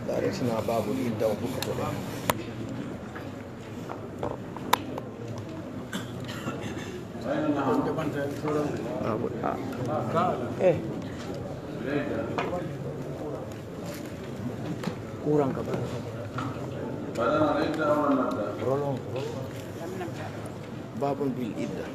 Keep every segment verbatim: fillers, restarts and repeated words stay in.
Daaretina baabul idda o bukkoto ɗen. Baabul a. Eh. Kuuran ka ba. Rolon, rolon. Baabul bil idda.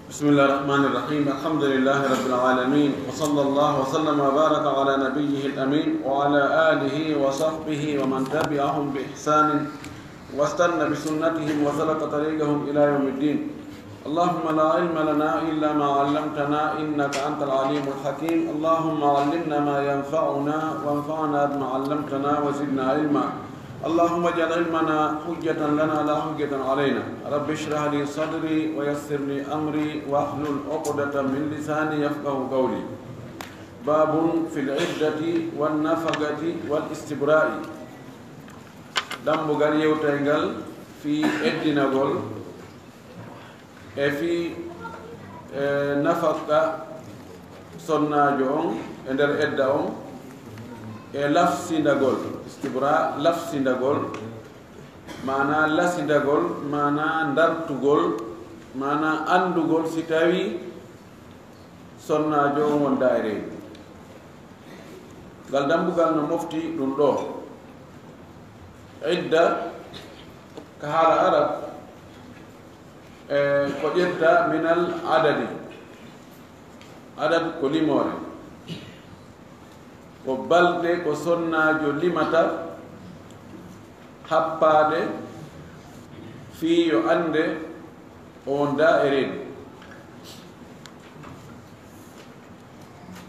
بسم الله الرحمن الرحيم. الحمد لله رب العالمين، وصلى الله وسلم وبارك على نبيه الأمين وعلى آله وصحبه ومن تبعهم بإحسان واستن بسنتهم وسلك طريقهم إلى يوم الدين. اللهم لا علم لنا إلا ما علمتنا إنك أنت العليم الحكيم. اللهم علمنا ما ينفعنا وانفعنا بما علمتنا وزدنا علما. اللهم اجعل علمنا حجة لنا لا حجة علينا. رب اشرح لي صدري ويسر لي أمري واحلل عقدة من لساني يفقه قولي. باب في العدة والنفقة والاستبراء. Dambugal yewtayngal fii eddinagol e fii, e, nafaqqa sonnaajo on e nder edda on, e lafsindagol, istibra, lafsindagol, maanaa lasindagol, maanaa ndartugol, maanaa anndugol si tawii sonnaajo on wondaa e reedu. Ngal dambugal no mofti ɗum ɗoo. Idda ka haala Arab, e, ko ƴetta minal adadi. Adad ko limoore. Ko balɗe ko sonnaajo limata happaade fii yo annde o wondaa e reedu.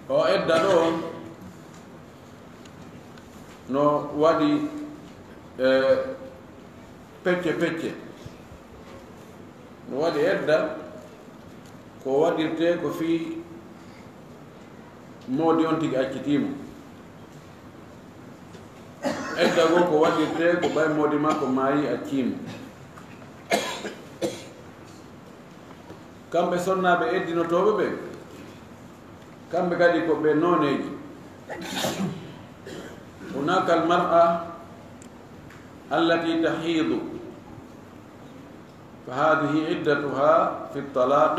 O edda ɗoo no waɗi, e, pecce pecce. No waɗi edda ko waɗirtee ko fii moodi on tigi accitii mo. Edda goo ko waɗirtee ko ɓay moodi makko maayi accii mo. Kamɓe sonnaaɓe eddinotooɓe ɓen, kamɓe kadi ko ɓe nooneeji. هناك المرأة التي تحيض، فهذه عدتها في الطلاق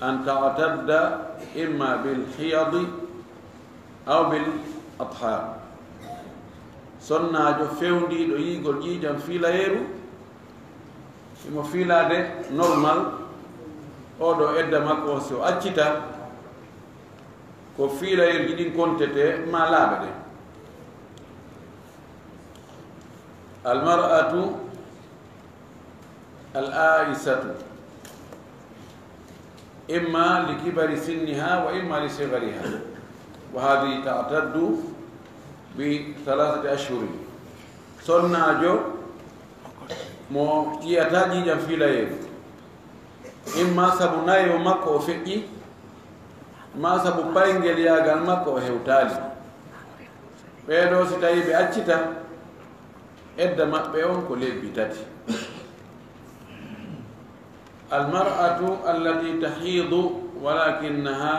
أن تعتد إما بالحيض أو بالإطهار. Sonnaajo fewndiiɗo yiigol ƴiiƴam fiilayeeru, himo fiilaade normal, oo ɗoo edda makko on, si o accita, ko fiilayeeruuji ɗin kontetee maa laaɓe ɗen. المرأة الآئسة إما لكبر سنها وإما لصغرها، وهذه تعتد بثلاثة أشهر. Sonnaajo mo ƴiyataa ƴiiƴam fiilayeeru, imma sabu nayewu makko o feƴƴi, maa sabu payngeliyaagal makko o hewtaali. Ɓee ɗoo, si tawii ɓe accita, edda maɓɓe on ko lebbi tati. المرأة التي تحيض ولكنها،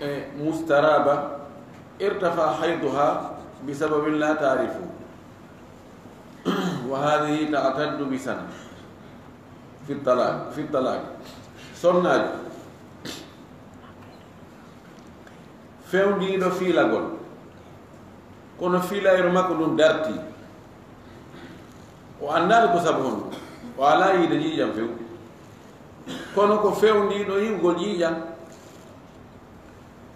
e, مسترابة ارتفع حيضها بسبب لا تعرفه. Wa hadhihi ta'taddu bi sana fi talaq, fi talaq. Sonnaajo fewndiiɗo fiilagol, kono fiilayru makko ndun dartii. O anndaali ko sabu honɗun. O alaa yiide ƴiiƴan few. Kono ko fewndiiɗo yi'ugol ƴiiƴan.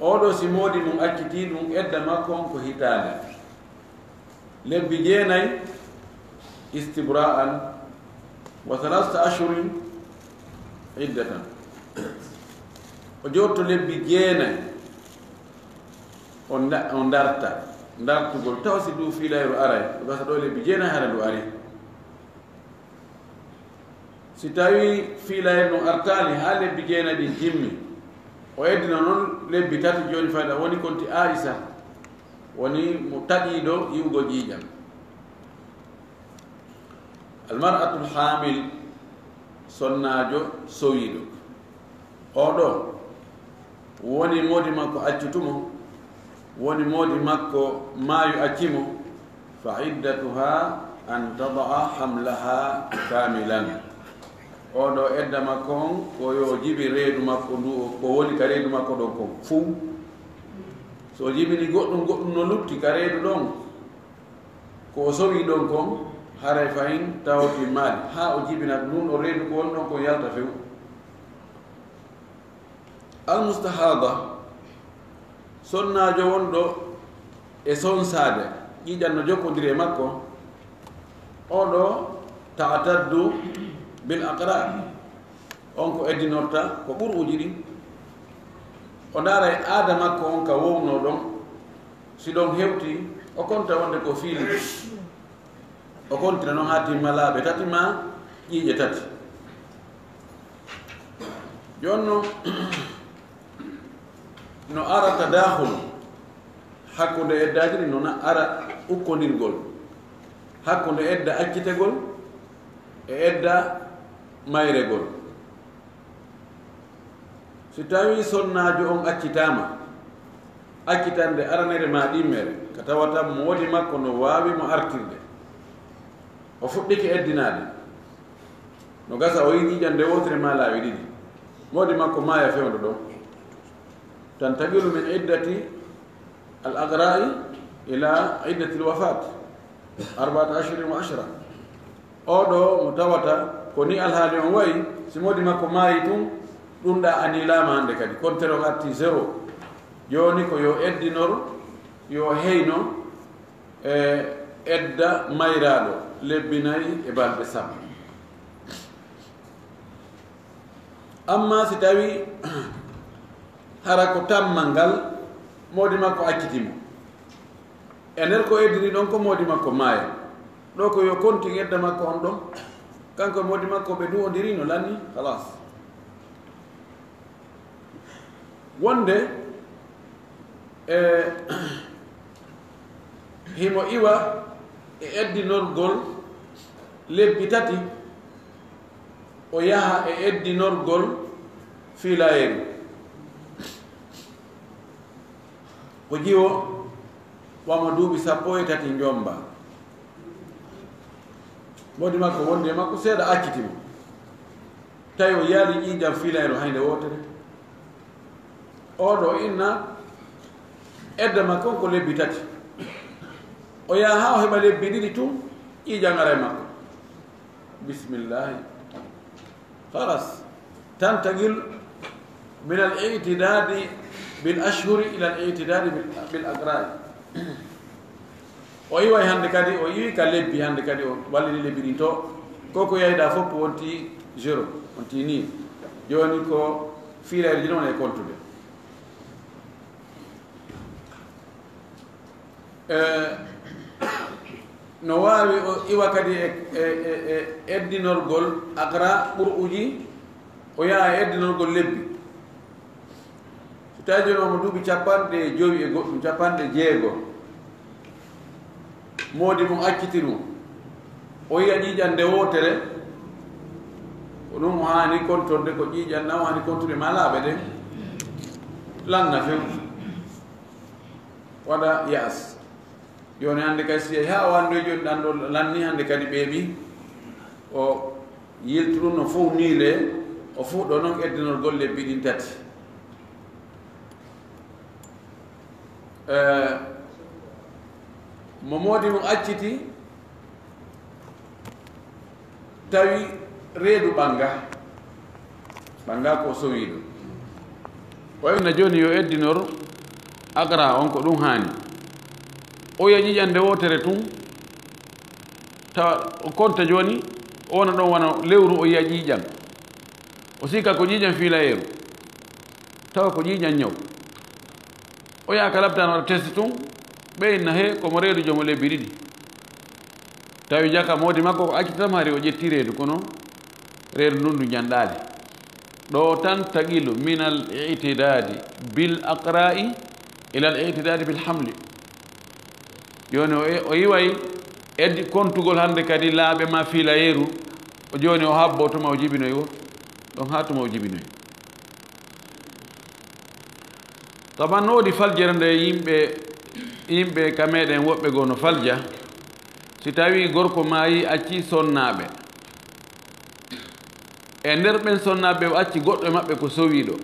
Oo ɗoo, si moodi mun accitii ɗun, edda makko on ko hitaande. Lebbi jeenay istibra'an wa thalathata ashhurin iddatan. O jotto lebbi jeenay, o nda-, o ndarta. Ndartugol tawa si nduu fiilayru aray, o gasa ɗoo lebbi jeenay hara ndu ari. Si tawii fiilayru ndun artaali haa lebbi jeenay ɗin timmi, o eddino non lebbi tati, jooni fayda woni konti Aisa, woni mo taƴiiɗo yi'ugol ƴiiƴan. Almar'atul hamil, sonnaajo sowiiɗo. Oo ɗoo, woni moodi makko accutu mo, woni moodi makko maayu acci mo, fa iddatuha an tada'a hamlaha kamilan. Oo ɗoo, edda makko on ko yo o jibi reedu makko ndu, ko woni ka reedu makko ɗon kon fuu. So o jibini goɗɗun, goɗɗun no lutti ka reedu ɗon, ko o sowi ɗon kon, haray fahin taw timmaali, haa o jibina ndun ɗon reedu, ko woni ɗon kon yalta few. Almustahada, sonnaajo wonɗo e sonsaade, ƴiiƴan no jokkondiri e makko, oo ɗoo ta'taddu bil aqra. On ko eddinorta ko qur'uuji ɗin. O ndaaray aada makko on ka wownoo ɗon. Si ɗon hewtii, o konta wonde ko fiili. O kontira non haa timma laaɓe tati maa ƴiiƴe tati. Jooni non, no ara tadaakhul hakkunde eddaaji ɗin, no na-, ara ukkondirgol hakkunde edda accitegol e edda mayregol. Si tawii sonnaajo on accitaama, accitande aranere maa ɗimmere, ka tawata moodi makko no waawi mo artirde, o fuɗɗike eddinaade, no gasa o yi'i ƴiiƴan nde wootere maa laawi ɗiɗi, moodi makko maaya fewndo ɗon. Tantaqilu min iddati al-agra'i ila iddati al-wafat, arba'ata ashhurin wa ashra. Oo ɗoo mo tawata ko nii alhaali on wa'i, si moodi makko maayi tun, ɗun ɗaa anilaama hande kadi. Kontere on artii zéro. Jooni ko yo eddinor, yo heyno e edda mayraaɗo lebbi nay e balɗe sappo. Amma si tawii hara ko tammal ngal, moodi makko acciti mo, e nder ko eddini ɗon ko moodi makko maaya, ɗoo ko yo kontin edda makko on ɗon, kanko e moodi makko ɓe duwondiri no lanni, halas. Wonde, e, himo iwa e eddinorgol lebbi tati, o yaha e eddinorgol fiilayeeru. Ko jiwo, wamo duuɓi sappo e tati njomba. Moodi makko wondi e makko seeɗa, acciti mo. Tawi o yaali ƴiiƴan fiilayru haynde wootere. Oo ɗoo inna edda makko on ko lebbi tati. O yaha haa o heɓa lebbi ɗiɗi tun, ƴiiƴan ara e makko. Bismillahi. Halas. Tantagil min al-i'tidadi bil ashhuri ila al-i'tidadi bil, bil aqra'i. O iway hande kadi, o iwi ka lebbi hande kadi, o wallini lebbi ɗin to. Ko ko yahida fof wonti zéro, wonti ni. Jooni ko fiilayre jino wona e kontude. E, no waawi o iwa kadi e, e, e, e eddinorgol aqra qur'uji, o yaha e eddinorgol lebbi. So tawi jooni omo duuɓi capanɗe jowi e goɗɗum, capanɗe jeego, moodi mum acciti ɗum, o yiya ƴiiƴan nde wootere, ko ɗum o haani kontorde, ko ƴiiƴan na o haani kontude ma laaɓe ɗen, lanna few, waɗa ya'as. Jooni hannde kadi, si yahii haa o anndoyi jooni ɗan ɗo lanni hannde kadi ɓeeɓi, o yiltu ɗum no fof niile, o fuɗɗo noon eddinorgol lebbi ɗin tati. Eh, mo moodi mum acciti, tawi reedu ɓannga, ɓannga ko sowiiɗo. O inna jooni yo eddinor aqra on, ko ɗum haani. O yiya ƴiiƴan nde wootere tun, tawa o konta jooni, o wona ɗon wano lewru, o yiya ƴiiƴan. O sikka ko ƴiiƴan fiilayeeru, tawa ko ƴiiƴan ñaw. O yaha ka laptaan waɗa test tun, ɓe inna he ko mo reedu jomo lebbi ɗiɗi. Tawi jaka moodi makko ko accitam, hari o ƴetti reedu, kono reedu ndun ndu ñanɗaali. Ɗo tan taqilu min al i'tidadi bil aqra'i ila al i'tidadi bil hamli. Jooni o, o iway eddi kontugol hannde kadi laaɓe ma fiilayeeru. O jooni o habbo tuma o jibinoy o, ɗon haa tuma o jibinoy. Taban no woodi faljere nde yimɓe, yimɓe ka meɗen woɓɓe goo no falja, si tawi gorko maayi, acci sonnaaɓe. E nder ɓen sonnaaɓe, o acci goɗɗo e maɓɓe ko sowiiɗo.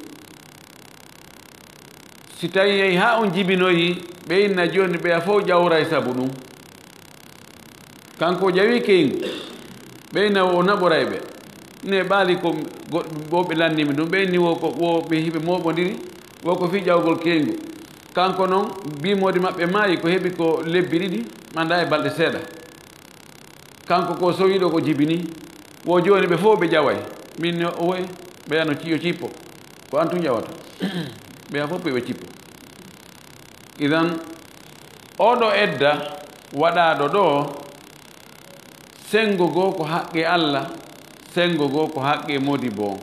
Si tawi yehi haa on jibinoyi, ɓe inna jooni ɓeya fof ƴawray sabu ɗum. Kanko o ƴawi keyngu, ɓe inna o naɓoray ɓe. Ne ɓaali ko go-, wo ɓe lannimi ɗum, ɓe inni wo ko, wo ɓe hiɓe mooɓondiri, wo ko fii ƴawgol keyngu. Kanko noon, bii moodi maɓɓe maayi, ko heɓi ko lebbi ɗiɗi, manda e balɗe seeɗa. Kanko ko sowiiɗo ko jibini, wo jooni ɓe fof ɓe ƴaway. Min no, owe, ɓeya no ci-, yo cippo. Ko an tun ƴawata. Ɓeya fof ɓe cippo. Idan, oɗo edda waɗaaɗo ɗo, senngo goo ko haqqe Allah, senngo goo ko haqqe moodi bo.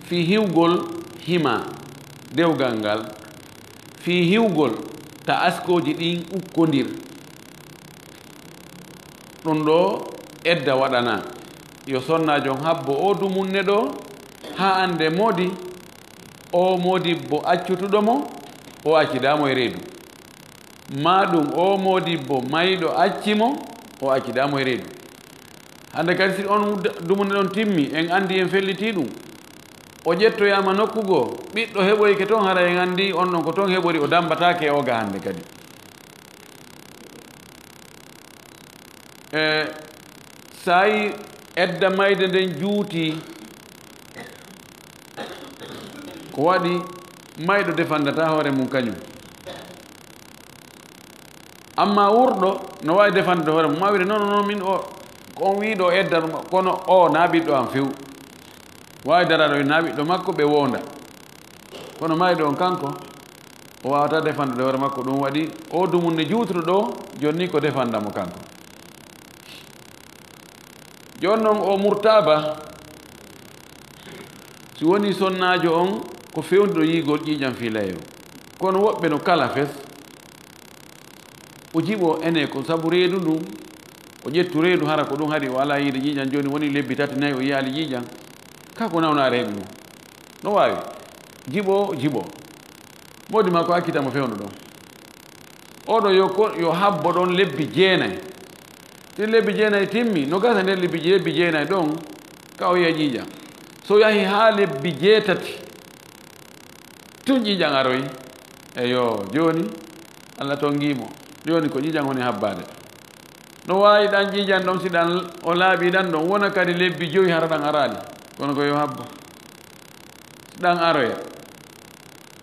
Fii hiwgol hima dewgal ngal, fii hiwgol ta askooji ɗin ukkondir. Ɗum ɗo edda waɗanaa. Yo sonnaajo on habbo o dumunne ɗo, haa annde moodi, o moodibbo accutuɗo mo, o accidaa mo e reedu. Maa ɗum o moodibbo mayɗo acci mo, o accidaa mo e reedu. Hannde kadi, si on d-, dumunde ɗon timmi, en anndi, en fellitii ɗum, o ƴettoyaama nokku goo, ɓiɗɗo heɓoyke ton, hara en anndi on ɗon ko ton heɓori, o dammbataake e oga hannde kadi. E, so a yii edda mayde nden juutii, ko waɗi mayɗo defandata hoore mum kañum. Amma wurɗo no waawi defandude hoore mum, ma wiide, "Non, non, non, min o, ko on wiiɗo o edda ɗum, kono o na ɓiɗɗo am few." Waawi daraade o na ɓiɗɗo makko, ɓe woonda. Kono mayɗo on kanko, o waawataa defandude hoore makko, ɗum waɗi o dumunne juutuɗo ɗo, jooni ni ko defanda mo kanko. Jooni noon o murtaaba, si woni sonnaajo on ko fewnduɗo yiigol ƴiiƴam fii layru. Kono woɓɓe no kala fes, o jiɓo ene ko sabu reedu ndun, o ƴettu reedu hara ko ɗum haɗi o alaa yiide ƴiiƴam, jooni woni lebbi tati nayi o yiyaali ƴiiƴam, ka ko nawna reedu ndun. No waawi, jiɓo, jiɓo. Moodi maa ko accita mo fewndo ɗon. Oɗo yo ko, yo habbo ɗon lebbi jeenay. Si lebbi jeenay timmi, no gasa nder lebbi, lebbi jeenay ɗon, ka o yiya ƴiiƴam. So yahi haa lebbi jeetati, tun ƴiiƴam aroyi. Eyo, jooni, Allah tongii mo. Jooni ko ƴiiƴam woni habbaade. No waawi ɗan ƴiiƴam ɗon, si ɗan o laaɓi ɗan ɗon, wona kadi lebbi jowi hara ɗan araali. Kono ko yo habbo. Si ɗan aroya.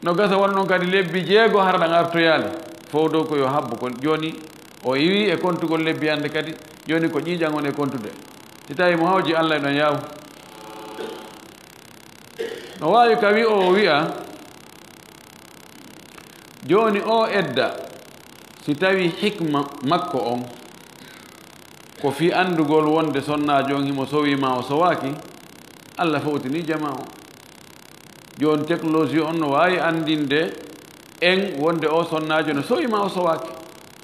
No gasa wona ɗon kadi lebbi jeego hara ɗan artoyaali. Fof dow ko yo habbo. Kon jooni o iwi e kontugol lebbi hannde kadi. Jooni ko ƴiiƴam woni e kontude. Si tawi mo hawji Allah e ɗon yaaw. No waawi ka wi'o o wi'a, jooni o edda, si tawi hikma makko on ko fii anndugol wonde sonnaajo on himo sowi ma o sowaaki, Allah fowtini jamaa on. Jooni technologie on no waawi anndinde en wonde o sonnaajo no sowi ma o sowaaki.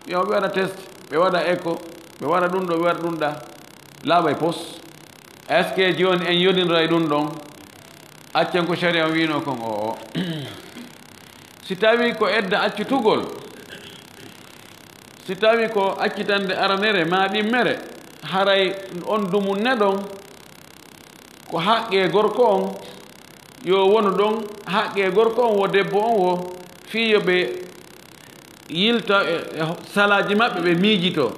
Yo ɓe waɗa test, ɓe waɗa écho, ɓe waɗa ɗum ɗo, ɓe waɗa ɗum ɗa. Laaɓa e pos. Est-ce que jooni en yodinray ɗum ɗon? Accen ko sharia on wiino kon o, o. Si tawi ko edda accutugol, Si tawi ko accitande aranere maa ɗimmere, haray on dumunne ɗon ko haqqe gorko on, yo wonu ɗon haqqe gorko on wo debbo on wo, fii yo ɓe yilta e, e salaaji maɓɓe, ɓe miijito,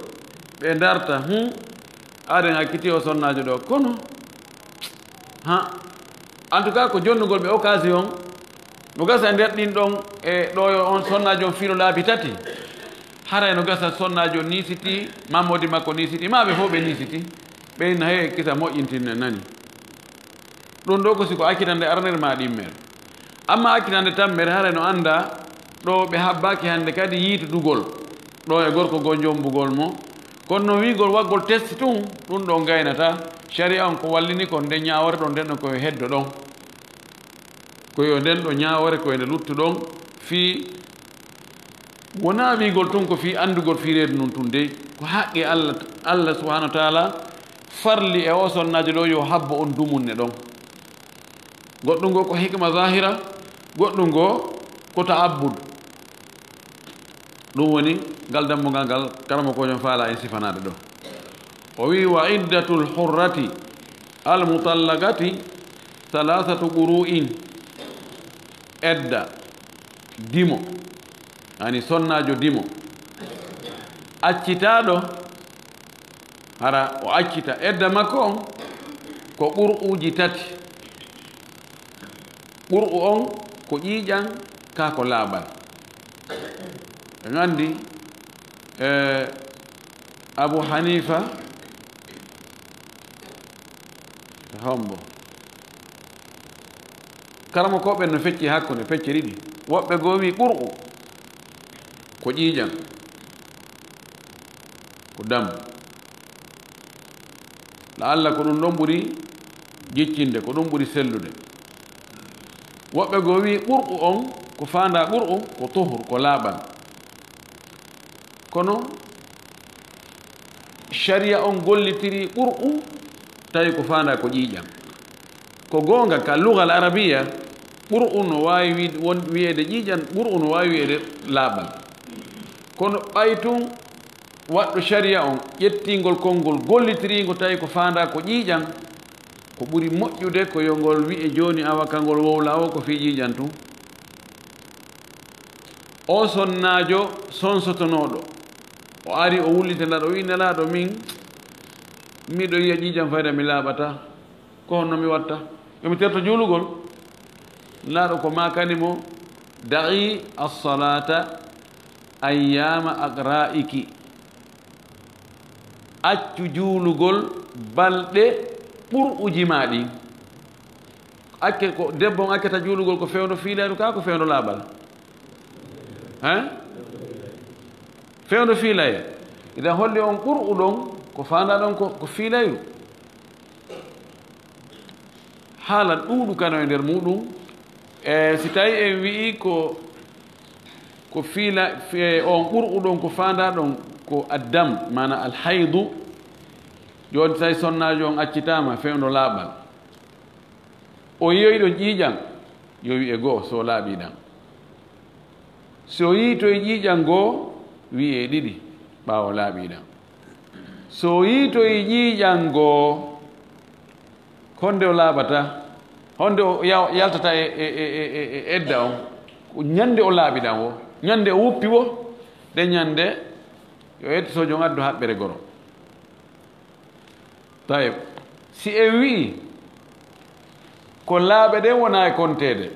ɓe darta, hmm? Aɗen acciti o sonnaajo ɗo, kono, ha, en tout cas, ko jonnugol ɓe occasion, no gasa e nder ɗin ɗon, e ɗo yo on sonnaajo on filo laabi tati. Haray no gasa sonnaajo niisiti, mammodi makko niisiti, maa ɓe fof ɓe niisiti, ɓe inna, "He, kisa moƴƴintinne nani." Ɗum ɗo ko si ko accitande aranere maa ɗimmere. Amma accitande tammere, haray no annda ɗo ɓe habbaaki hannde kadi yiitudugol ɗo e gorko goo jommbugol mo. Kono no wiigol waggol test tun, ɗum ɗo gaynata. Sharia on ko wallini kon nde ñaawore ɗon, nden ɗon ko yo heddo ɗon. Ko yo nden ɗo ñaawore, ko e nde luttu ɗon fii, wonaa wiigol tun ko fii anndugol fii reedu ndun tun dey. Ko haqqe Allah, Allah subhanahu wa taala farli e o sonnaajo ɗo yo habbo on dumunne ɗon. Goɗɗum ngo ko hikma zahira, goɗɗum ngo ko ta'abbud. Ɗum woni ngal dammugal ngal karamokoojo on faala en sifanaade ɗo. O wi'i, "Wa iddatul hurrati al mutallaqati thalathatu quru'in." Edda dimo, yani sonnaajo dimo, accitaaɗo, hara o accita edda makko on ko qur'uuji tati. Qur'u on ko ƴiiƴan, kaa ko laaɓal. En anndi, eh, Abu Hanifa, hombo? Karamokooɓe no fecci hakkunde, pecce ɗiɗi. Woɓɓe goo wi'i qur'u ko ƴiiƴan, ko dam. La'alla ko ɗum ɗon ɓuri jiccinde, ko ɗum ɓuri sellude. Woɓɓe goo wi'i qur'u on, ko faandaa qur'u, ko tuhur, ko laaɓal. Kono sharia on gollitiri qur'u, tawi ko faandaa ko ƴiiƴan. Ko goonga, ka lugal arabiya, qur'u no waawi wi-, won-, wi'eede ƴiiƴan, qur'u no waawi wi'eede laaɓal. Kono ɓay tun waɗɗo sharia on ƴettingol konngol, gollitiriingo tawi ko faandaa ko ƴiiƴan, ko ɓuri moƴƴude ko yo ngol wi'e jooni, awa ka ngol wowla o ko fii ƴiiƴan tun. O sonnaajo sonsotonooɗo, o ari o wullita Nelaaɗo, o wi'i, "Nelaaɗo, min miɗo yi'a ƴiiƴan fayda mi laaɓata. Ko honno mi watta? Yo mi terto juulugol?" Nelaaɗo ko maakani mo, "Da'i as-salata ayyama aqra'iki." Accu juulugol balɗe qur'uji maa ɗin. Acce ko, debbo on accata juulugol ko fewndo fiilayru kaa ko fewndo laaɓal? Hein? Fewndo fiilayru. Idan holli on qur'u ɗon, ko faandaa ɗon ko, ko fiilayru. Haala ɗuuɗu kano e nder muɗum. E si tawi en wi'i ko, ko fiila, fi-, on qur'u ɗon ko faandaa ɗon ko addam, maana alhaydu. Jooni tawi sonnaajo on accitaama fewndo laaɓal. O yi'oyi ɗon ƴiiƴan, yo wi'e goo, so o laaɓii ɗan. So yiitoyi ƴiiƴan goo, wi'e ɗiɗi, ɓaawo laaɓii ɗan. So yiitoyi ƴiiƴan goo, honde o laaɓata, honde o ya-, yaltata e, e, e, e, e edda on, ko ñande o laaɓi ɗan wo, ñande o wuppi wo, ɗe ñande yo etto sojon addu haɓɓere goro. Tayib, si en wi'i ko laaɓe ɗen wonaa e konteede,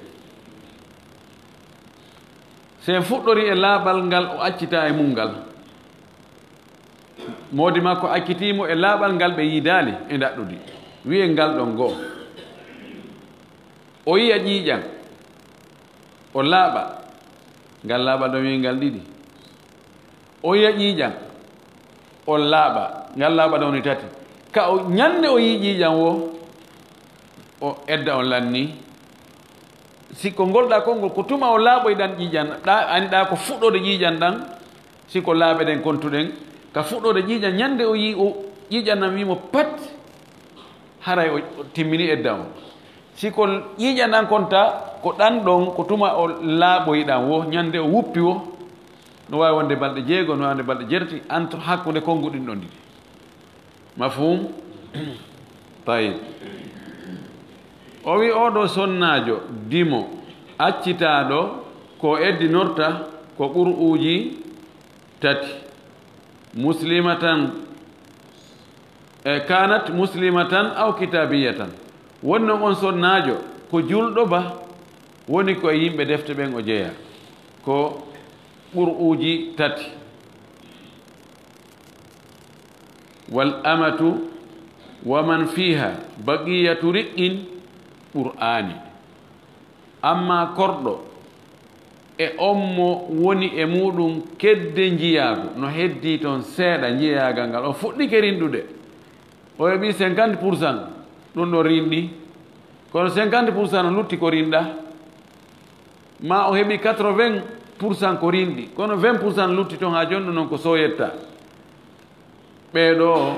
si en fuɗɗori e laaɓal ngal o accitaa e mum ngal, moodi makko accitii mo e laaɓal ngal ɓe yiidaali e ndaɗɗudi, wi'en ngal ɗon goo. O yi'a ƴiiƴan, o laaɓa, ngal laaɓal ɗon wi'en ngal ɗiɗi. O yi'a ƴiiƴan, o laaɓa, ngal laaɓal ɗon woni tati. Ka o, ñande o yi'i ƴiiƴan wo, o edda on lannii. Si ko ngol ɗaa konngol, ko tuma o laaɓoyi ɗan ƴiiƴan, ɗaa, ani ɗaa ko fuɗɗoode ƴiiƴan ɗan, si ko laaɓe ɗen kontuɗen, ka fuɗɗoode ƴiiƴan, ñande o yi'i o, ƴiiƴan ɗan wi'i mo pat, haray o, o timmini edda on. Si ko ƴiiƴan ɗan konta, ko ɗan ɗon, ko tuma o laaɓoyi ɗan wo, ñande o wuppi wo, No waawi wonde balɗe jeego, no waawi wonde balɗe jeetati, entre hakkunde konnguɗi ɗin ɗon ɗiɗi. Mafhum? Tayyib. O wi oɗo sonnaajo dimo accitaaɗo ko eddinorta ko qur'uuji tati. Muslimatan, e, kanat muslimatan aw kitabiyatan. Wonno on sonnaajo ko julɗo ba, woni ko e yimɓe defte ɓen o jeya. Ko qur'uuji tati. Wal amatu wa man fiha baqiyatu riqqin qur'aani. Amma korɗo e on mo woni e muɗum kedde njiyaagu, no heddii ton seeɗa njiyaagal ngal, o fuɗɗike rinɗude. O heɓi cinquante pour cent, ɗum ɗo rinɗi. Kono cinquante pour cent no lutti ko rinɗa. Ma o heɓi quatre-vingts pour cent ko rinɗi. Kono vingt pour cent no lutti ton haa jooni, ɗum noon ko soyetta. Ɓee ɗoo,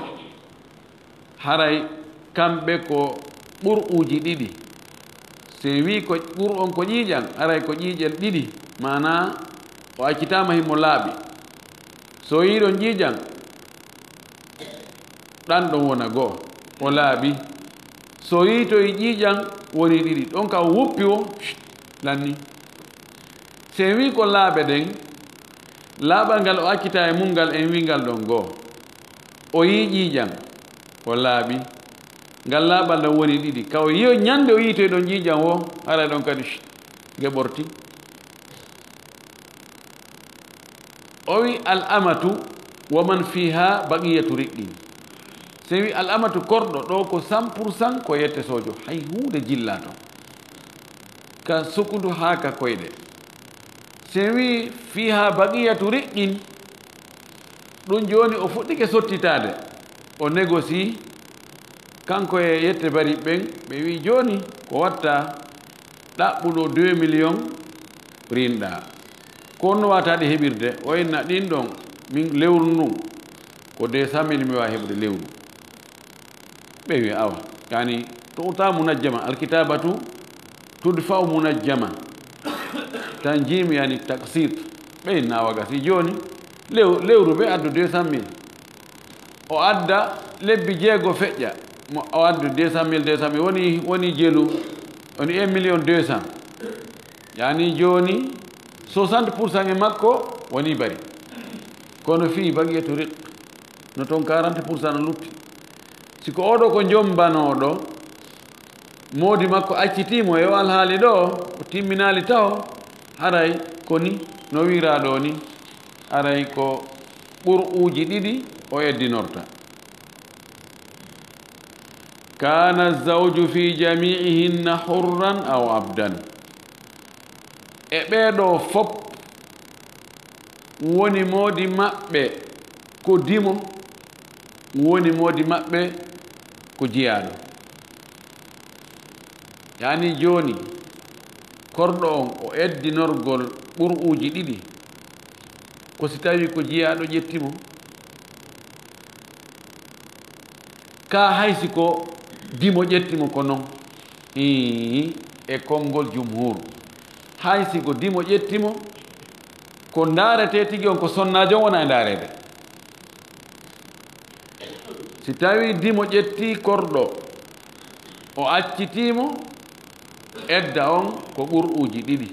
haray kamɓe ko qur'uuji ɗiɗi. So en wii ko qur'u on ko ƴiiƴan, haray ko ƴiiƴel ɗiɗi. Maanaa, o accitaama himo laaɓi. So yiiɗon ƴiiƴan, ɗan ɗon wona goo, o laaɓi. So yiitoyi ƴiiƴan, woni ɗiɗi. Ɗon ka o wuppi wo, lanni. So en wii ko laaɓe ɗen, laaɓal ngal o accita e mum ngal, en wii ngal ɗon goo. O yii ƴiiƴan, o laaɓi. Ngal laaɓal ɗon woni ɗiɗi. Ka o yiyo ñande o yiitoyi ɗon ƴiiƴan wo, haray ɗon kadi, nge ɓorti. O wi, "Al amatu wa man fiha baqiyatu riqqin." So en wi al amatu korɗo, ɗo ko cent pour cent ko yette sojo, hay huunde jilla ton. Ka sukundu haa ka koyɗe. So en wi fiha baqiyatu riqqin, ɗum jooni o fuɗɗike sottitaade. O négocie, kanko e yette bari ɓen, ɓe wi jooni ko watta ɗaɓɓuɗo deux millions rinɗa. Ko honno wata ɗi heɓirde? O inna ɗin ɗon, min lewru ndun, ko deux cent mille mi wawi heɓude lewru. Ɓe wi awa, yani, tu'ta munajjama, alkitabatu tudfa'u munajjama. Tanjim, yani, taksit. Ɓe inna awa gasi. Jooni, lew-, lewru ɓe addu deux cent mille. O adda lebbi jeego feƴƴa. Mo, o addu deux cent mille, deux cent mille, woni, woni jelu, woni un million deux cent. Yani jooni, soixante pour cent e makko woni bari. Kono fii baqiyatu riq, no ton quarante pour cent no lutti. Si ko oɗo ko jombanooɗo, moodi makko accitii mo e o alhaali ɗo, o timminaali taho, haray ko ni, no wiiraa ɗo ni, haray ko qur'uuji ɗiɗi o eddinorta. Kana zawju fi jami'ihinna hurran aw abdan. E ɓee ɗoo fop, woni moodi maɓɓe ko dimo, woni moodi maɓɓe ko jiyaaɗo. Yani jooni, korɗo on o eddinorgol qur'uuji ɗiɗi, ko si tawi ko jiyaaɗo ƴetti mo? Ka hay si ko dimo ƴetti mo ko non? Ii, e konngol jumhur. Hay si ko dimo ƴetti mo, ko ndaaretee tigi on ko sonnaajo on wona e ndaareede. Si tawi dimo ƴetti korɗo, o accitii mo, edda on ko qur'uuji ɗiɗi.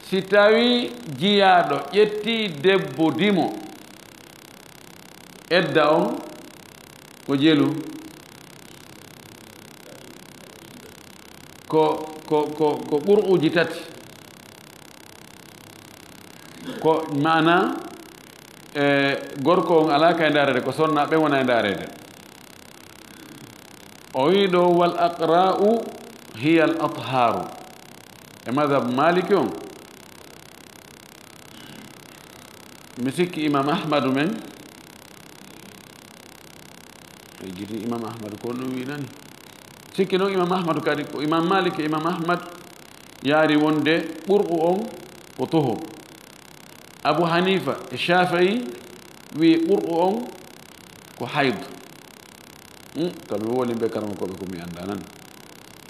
Si tawi jiyaaɗo ƴetti debbo dimo, edda on ko jelu, ko, ko, ko, ko qur'uuji tati. Ko maana, e, gorko on alaa ka e ndaareede, ko sonna ɓen wona e ndaareede. O wi ɗo, "Wal aqra'u hiya al atharu." E madhab Maliki on, mi sikki Imam Ahmadu men, e gidi Imam Ahmadu ko ɗum winani. Sikki noon Imam Ahmadu kadi, ko Imam Malik e Imam Ahmad yaari wonde qur'u on ko tuhur. Abu Hanifa e Shafi'i wi qur'u on ko hayd. Hmm, to mi wowlii ɓe karamokooɓe ko mi anndaa nan.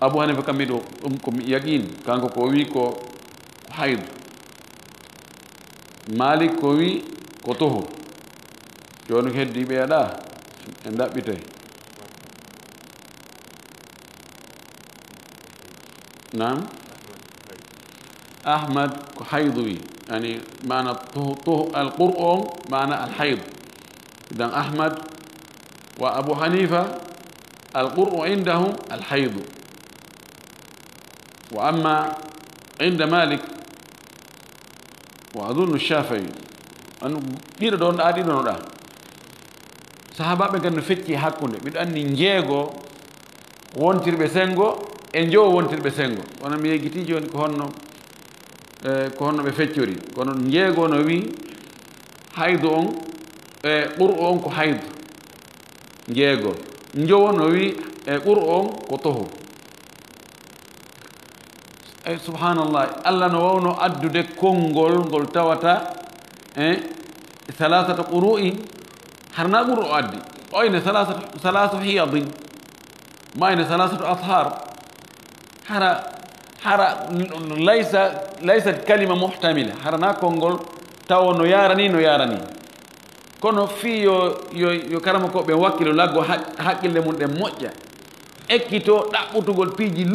Abu Hanifa kam miɗo, ɗum ko mi yaqiin, kanko ko o wi ko, ko hayd. Malik ko wi ko tohur. Jooni heddi ɓeeɗa en ɗaɓɓitay. Naam. Ahmad ko haydu wi, yani maana to, to, al qur'u on maana al haydu. Idan Ahmad wa Abu Hanifa, al qur'u indahum al haydu. Wa amma inda Malik wa adunnu Shafii, an ɗiɗo ɗon ɗa ɗiɗo no ɗa. Sahabaɓe gan no fecci hakkunde, miɗo anndi njeego wontirɓe senngo e njowo wontirɓe senngo. Kono mi yeggiti jooni ko honno, e, ko honno ɓe feccori. Kono njeego no wi haydu on, e, qur'u on ko haydu, njeego. Njowo no wi, e, qur'u on ko tohur. E, subhanallah, Allah no wawno addude konngol ngol tawata, e, salasata qur'u'in, hara na qur'u o addi. O ine salasatu, salasu hiyadin, ma ine salasatu athar. Hara, hara laysa, laysat kalima muhtamila. Hara na konngol tawo no yarani, no yarani. Kono fii yo, yo, yo karamokooɓe wakkilo laggo haq-, haqqille mum ɗen moƴƴa. Ekkito ɗaɓɓutugol piiji